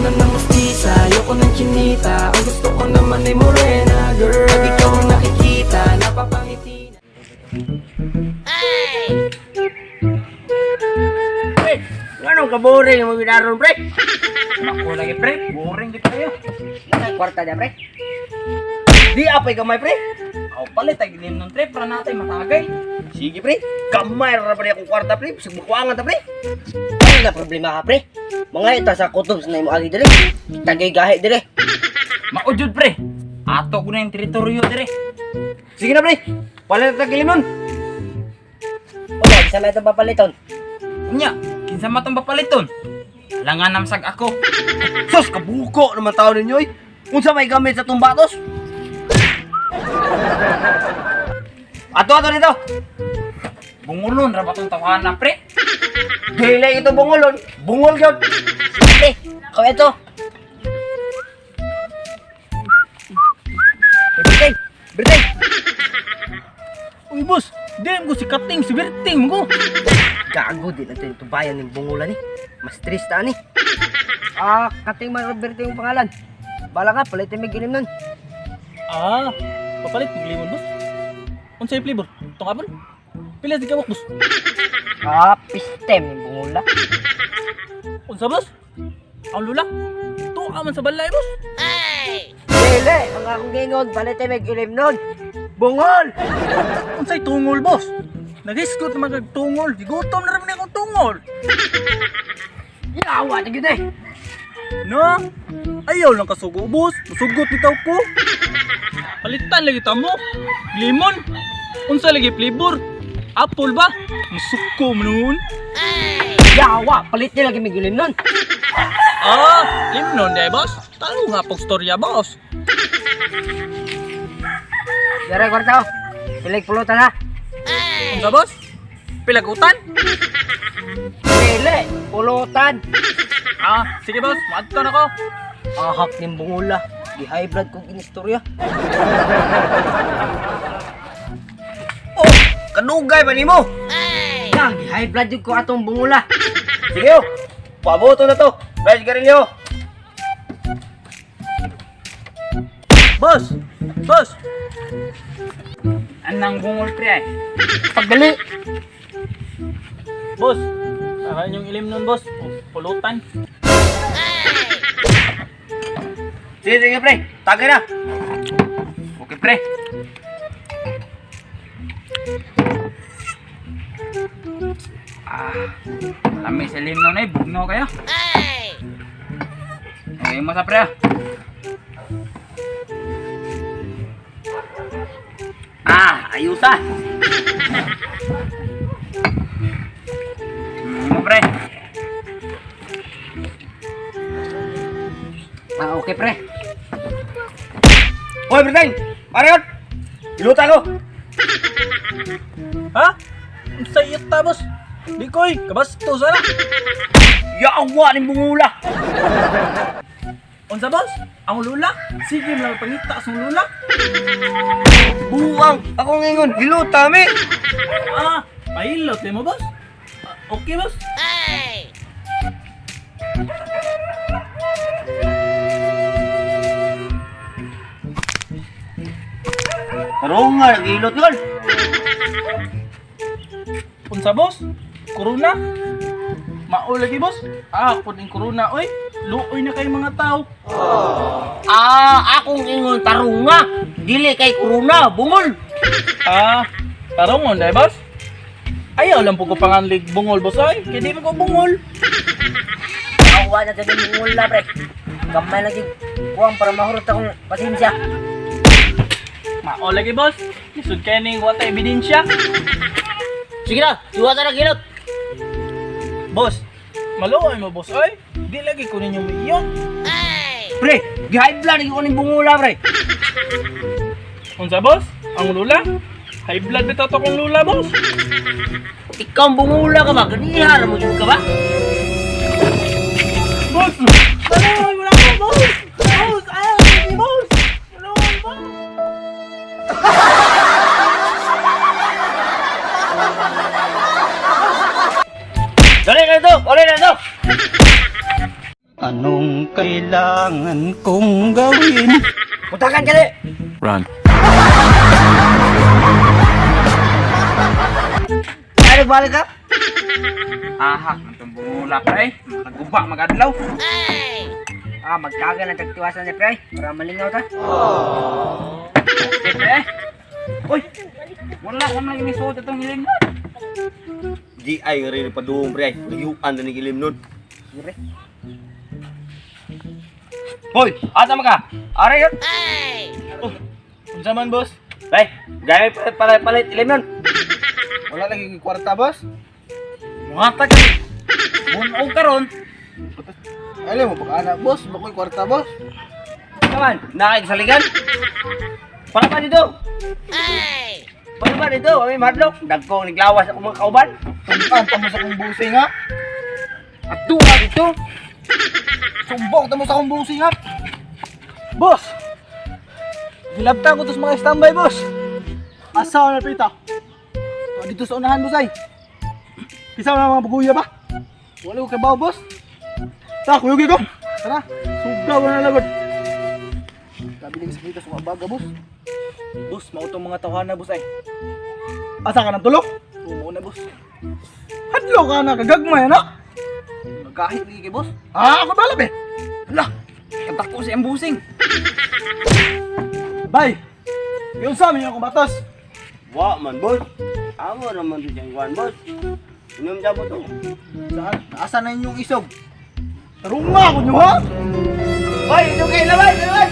na ng mestiza, ayoko ng chinita. Ang gusto ko naman ay morena, girl. Pag ikaw ang nakikita, napapangiti na. Pre, anong kaboring mo binaron, pre? Ako lagi pre, boring gid kayo. Kwarta niya, pre. Di apay gamay, pre. Ako palit ay gilim nun pre, para natay matagay. Sige, pre. Gamay ra pre akong kwarta, pre. Bisag makuangan ta, pre. Ano na problema ka, pre? Mga ita sa kutob sa imo agi diri. Tagay gahi diri. Maujud pre. Ato ko na yung teritoryo dire. Sige na, pre. Palit ta gilim nun. Wala, sa may itong papaliton. Unya, kinsa man tong papaliton? Langan namsag ako. Sus, kabuko naman tao ninyo, eh. Unsa may gamit sa tumbatos? Ato, ato dito. Bungulon ra ba tong tawana pre? Dili ito bungolon. Bungol gyud. Pre, ako ito. Berting! Berting! Uy boss, di ko si Kating, si Berting mo. Gago, di lang ito yung tubayan ng bungulan eh. Mas triste ani. Ah, kating man Roberto yung pangalan. Bala ka, palitin may gilim nun. Ah, papalit ng limon, boss. Unsay flavor? Tong apple? Pila di kawak, boss? Ah, pistem yung bungula. Unsa, boss? Ang lula? Tuwa man sa balay, boss. Dili, ang akong gingon, palitin may gilim nun. Bungol! Unsay tungol, boss? Nagisgot naman kag tungol. Gigutom na rin akong tungol. Yawa na gyud eh. No? Ayaw lang kasugo, boss. Musugot ni tao ko. Palitan lagi ta mo. Limon. Unsa lagi flavor? Apple ba? Musuko man noon. Yawa, palit niya lagi may gilim nun. Ah, limnon day, boss. Talo nga pog storya, boss. Dere, kwarta ko. Pilig pulutan ha. Unsa, boss? Pilagutan? Dili, pulutan. Ah, sige boss, maadto na ko. Ahak ning bungula. Di high blood kong inistorya. Oh, kanugay ba nimo? Ya, gi high blood jud ko atong bungula. Sige, oh. Paboto na to. Bay, sigarilyo. Boss! Boss! Anang bungol pre ay. Pagdali. Boss! Saka yung ilim nun, boss. O, pulutan. Sige, sige, pre. Tagay na. Okay pre. Ah, lami sa limnon ay bugno kayo. Okay mo sa pre. Ah. Ah, ayusa. Mo pre. Ah, okay pre. Hoy, Berteng. Mari yun. Iluta ko. Ha? Ang sayot ta, boss. Di koy, kabasto sana. Yawa ni bungula. Unsa, boss? Ang lula? Sige, lang pangita sa lula. Buang. Ako ngingon. Iluta, mi. Ah, pahilot mo, boss. Ah, okay, boss. Tarong nga, nag-ilot yun. Unsa, boss? Corona? Mao lagi, boss. Ah, pud ning corona, oy. Luoy na kay mga tao. Ah, akong ingon tarunga. Dili kay corona, bungol. Ah, tarongon dai, boss. Ayaw lang po ko panganlig bungol, boss ay. Kaya di man ko bungol. Awa na dyan yung bungol na pre. Gamay lagi kuwang para mahurot akong pasensya. Mao lagi, boss. Lisod kayo ning wata ebidensya. Sige na, siwata na gilot. Boss, maluoy mo, boss ay. Di lagi ko ninyo miiyon. Pre, gi-high blood ko ni bungula, pre. Unsa, boss? Ang lula? High blood bitaw to kong lula, boss. Ikaw ang bungula ka ba? Ganihara mo jud ka ba? Boss! Maluoy mo na ako, boss! Boss! Ayaw, sige, boss! Maluoy, boss! Dali na ito. Dali na ito. Ano Anong kailangan kong gawin? Putakan gali. Run. Ay, nagbalik ka? Ahak, itong bungula pre. Naguba magadlaw. Ah, magkaga lang tagtiwasan ni pre. Para malingaw ta. Okay, pre. Uy, wala ka man isuot itong ilim. Di ay rin padung pre. Layuan na ni ilim nun. Sige, pre. Hoy, asa man ka? Are yun. Unsa man, boss? Pre, gaya pa palit ilim nun. Wala lagi kwarta, boss. Muhatag ka. Bunog karon. Alam mo pag anak, boss, bakoy kwarta, boss. Kaman, nakagsaligan. Para pa dito. Para pa dito, kami madlok. Dagkong niglawas ako mga kauban. Tungkan tamo sa kong busing ha. At duwa dito. Sumbong tamo sa kong busing ha. Boss! Gilabtan ko to sa mga standby, boss. Asa na pita? Oh, dito sa unahan, boss ay. Isa na mga buguya ba? Wala ko kabaw, boss. Ta, kuyugi ko. Tara. Sugaw na lagod. Sabi lagi sa kita sa mga baga, boss. Boss, mautong mga tawhana, boss ay. Asa ka ng tulok? Tumo na, boss. Hadlo ka na, kagagmay na. Magkahit lagi kay boss. Ah, ako balab eh. Lah, katako si ambusing. Bay! Yung sa amin yung kumatos. Wa man, boss. Amo naman to dyan, Juan, boss. Inom dyan mo to. Saan? Asa na inyong isog? Tarunga ako nyo, ha? Hoy, inom kayo, labay, labay!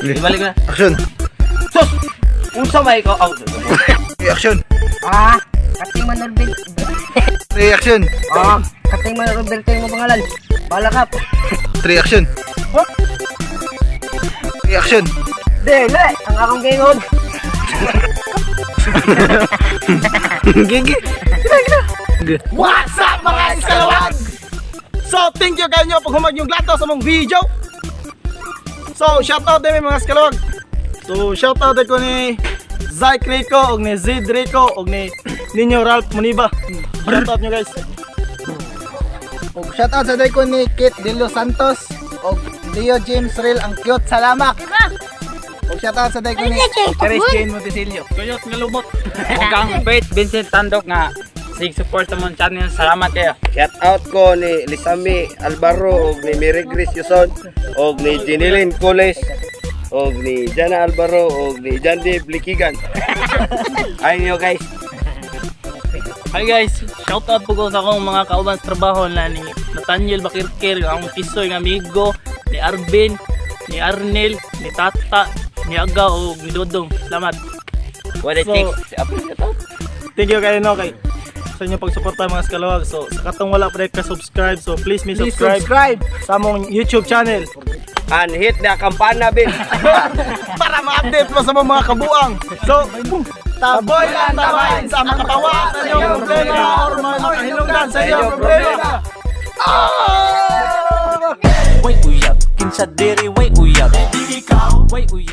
Ibalik na. Action. Sus! Unsa may ikaw? Oh, Reaction. Ah, kating man Norbert. Reaction. Ah, kating man Roberto yung pangalan. Bala ka. Reaction. Reaction. Dili, ang akong gingon. Gigi. What's up, mga iskalawag? So, thank you kayo pag humag yung glato sa mong video. So, shout out din mga iskalawag. So, shout out din ko ni Zyke Rico, og ni Zid Rico, og ni Ninyo Ralph Muniba. Shout out nyo, guys. Og shout out sa day ko ni Kit De Los Santos og Leo James Real ang cute salamat. Og shout out sa day ko ni Teres Jane Montesilio. Kayot nga lumot. Huwag kang Bert Vincent Tandok nga. Sig support sa mong channel. Salamat kayo. Shout out ko ni Lisami Alvaro og ni Mary Grace Yuson og ni Jinilin Coles og ni Jana Alvaro og ni Jandy Blikigan. Ayun nyo guys. Hi guys, shout out po ko sa akong mga kauban sa trabaho na ni Nathaniel Bakirkir, ang akong tisoy nga amigo, ni Arvin, ni Arnel, ni Tata, ni Aga o ni Dodong. Salamat. What it So- takes. Apil na to. Thank you kayo no kay sa inyong pagsuporta, mga skalawag. So sa katong wala pa ka subscribe, so please me Please subscribe, subscribe sa among YouTube channel And hit the kampana bell. Para ma-update mo sa mga kabuang. So, taboy lang tabain sa mga kapawa sa inyong problema or mga makahinungdan sa inyong problema. Ah! Way uyab, kinsa diri way uyab. Way uyab.